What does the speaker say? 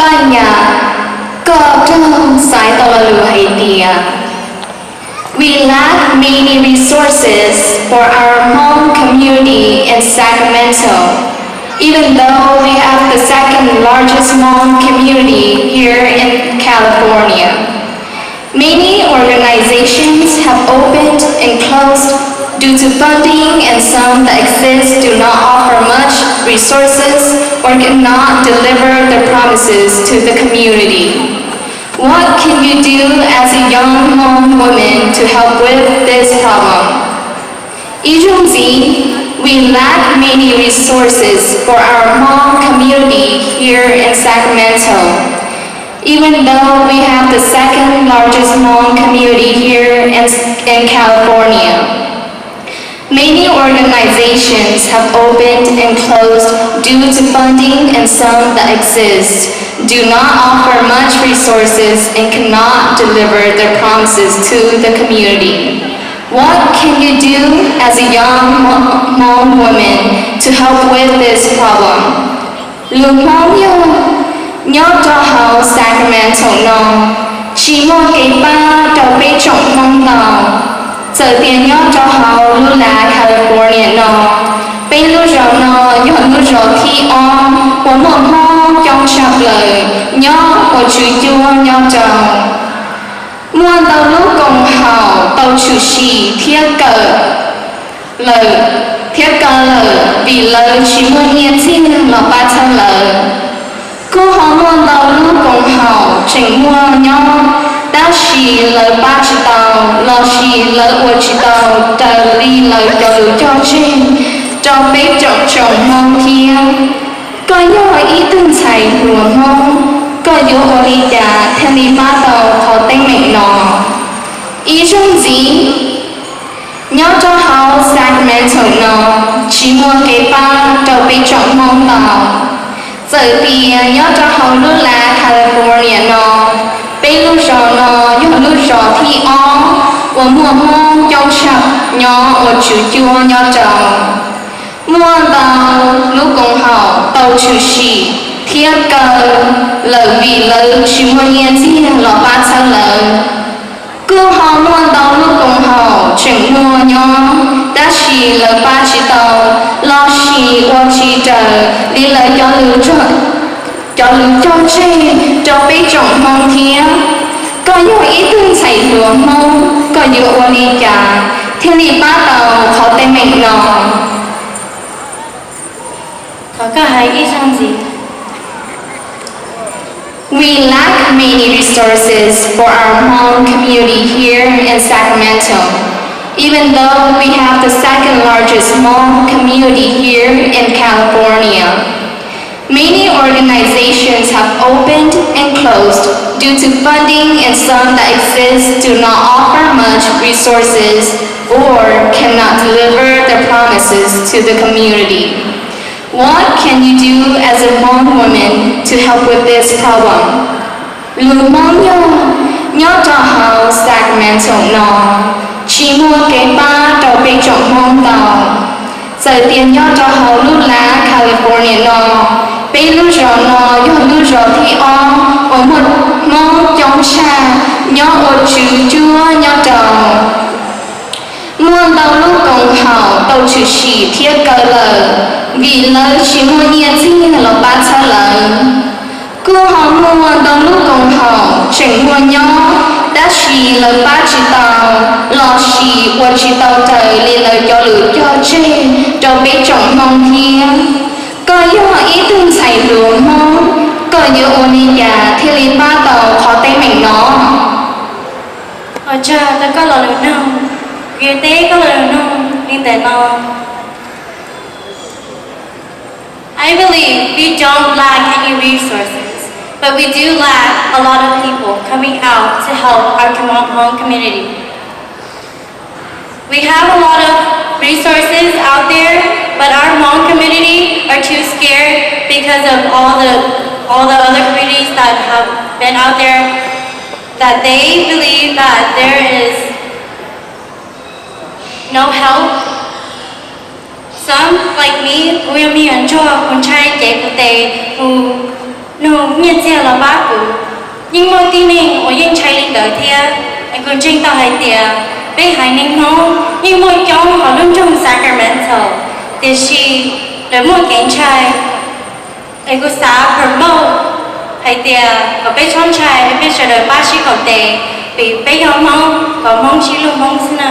Paj Nyas, koj raug xaiv tau lo lus hais tias, we lack many resources for our Hmong community in Sacramento, even though we have the second largest Hmong community here in California. Many organizations have opened and closed due to funding, and some that exist do not offer much resources or cannot deliver their promises to the community. What can you do as a young Hmong woman to help with this problem? Ib zaug ntxiv, we lack many resources for our Hmong community here in Sacramento, even though we have the second largest Hmong community here in, in California. Many organizations have opened and closed due to funding, and some that exist do not offer much resources and cannot deliver their promises to the community. What can you do as a young Hmong woman to help with this problem? Lus Hmoob yog, nyob rau hauv Sacramento no, tsis muaj kev pab rau peb tsoom Hmoob ntau. Txawm tias nyob rau hauv lub lav California no, peb lub zos no yog lub zos thib ob uas muaj Hmoob coob tshaj plaws nyob ua tswv cuab nyob rau. Muaj ntau lub koom haum tau tshwm sim thiab kaw lawm, thiab kaw lawm vim lawv tsis muaj nyiaj txiag los pab txhawb lawv. Kuj ho muaj ntau lub koom haum tseem muaj nyob, tab sis lawv pab tsis tau lossis lawv ua tsis tau raws li lawv cov lus cog tseg rau peb tsoom Hmoob thiab. Koj yog ib tug ntxhais hluas Hmoob, koj yuav ua li cas thiaj li pab tau qhov teeb meem no? Ib zaug ntxiv, nyob rau hauv Sacramento no, tsis muaj kev pab rau peb tsoom Hmoob ntau. Txawm tias nyob rau hauv lub lav California no, peb lub zos no yog lub zos thib ob uas muaj Hmoob coob tshaj nyob ua tswv cuab nyob rau. Muaj ntau lub koom haum tau tshwm sim thiab kaw lawm vim lawv tsis muaj nyiaj txiag los pab txhawb lawv. Kuj ho muaj ntau lub koom haum tseem muaj nyob, tab sis lawv pab tsis tau lossis ua tsis raws li lawv cov lus cog tseg rau peb tsoom Hmoob thiab. Koj yog ib tug ntxhais hluas Hmoob, koj yuav ua li cas thiaj li pab tau qhov teeb meem no? Thov koj hais ib zaug ntxiv. We lack many resources for our Hmong community here in Sacramento, even though we have the second largest Hmong community here in California. Many organizations have opened and closed due to funding, and some that exist do not offer much resources or cannot deliver their promises to the community. What can you do as a Hmong woman to help with this problem? Lus Hmoob yog, nyob rau hauv Sacramento no, tsis muaj kev pab rau peb tsoom Hmoob ntau. Txawm tias nyob rau hauv lub lav California no, peb lub zos no yog lub zos thib ob uas muaj Hmoob coob tshaj nyob ua tswv cuab nyob rau. Muaj ntau lub koom haum tau tshwm sim thiab kaw lawm vim lawv tsis muaj nyiaj txiag los pab txhawb lawv. Kuj ho muaj ntau lub koom haum tseem muaj nyob, tab sis lawv pab tsis tau lossis ua tsis tau raws li lawv cov lus cog tseg rau peb tsoom Hmoob thiab. Koj yog ib tug ntxhais hluas Hmoob, koj yuav ua li cas thiaj li pab tau qhov teeb meem no? Ua tsaug rau koj lo lus nug. Kuv yuav teb koj lo lus nug li ntawm no. I believe we don't lack any resources, but we do lack a lot of people coming out to help our Hmong community. We have a lot of resources out there, but our Hmong community are too scared because of all the all the other communities that have been out there, that they believe that there is no help. Some, like me, kuv yog me nyuam ntsuag, kuv ntshai ces kuv tes mus Nug nyiaj txiag los pab kuv. Yeej muaj tib neeg uas yeej ntshai li ntawd thiab. Es kuv ntseeg tau hais tias peb haiv neeg Hmoob yeej muaj coob hauv lub nroog Sacramento, tiam sis lawv muaj kev ntshai. Es kuv xav promote hais tias kom peb txhob ntshai, peb sawv daws pab sib koom tes, vim peb yog Hmoob, kom Hmoob sib hlub Hmoob xwb na.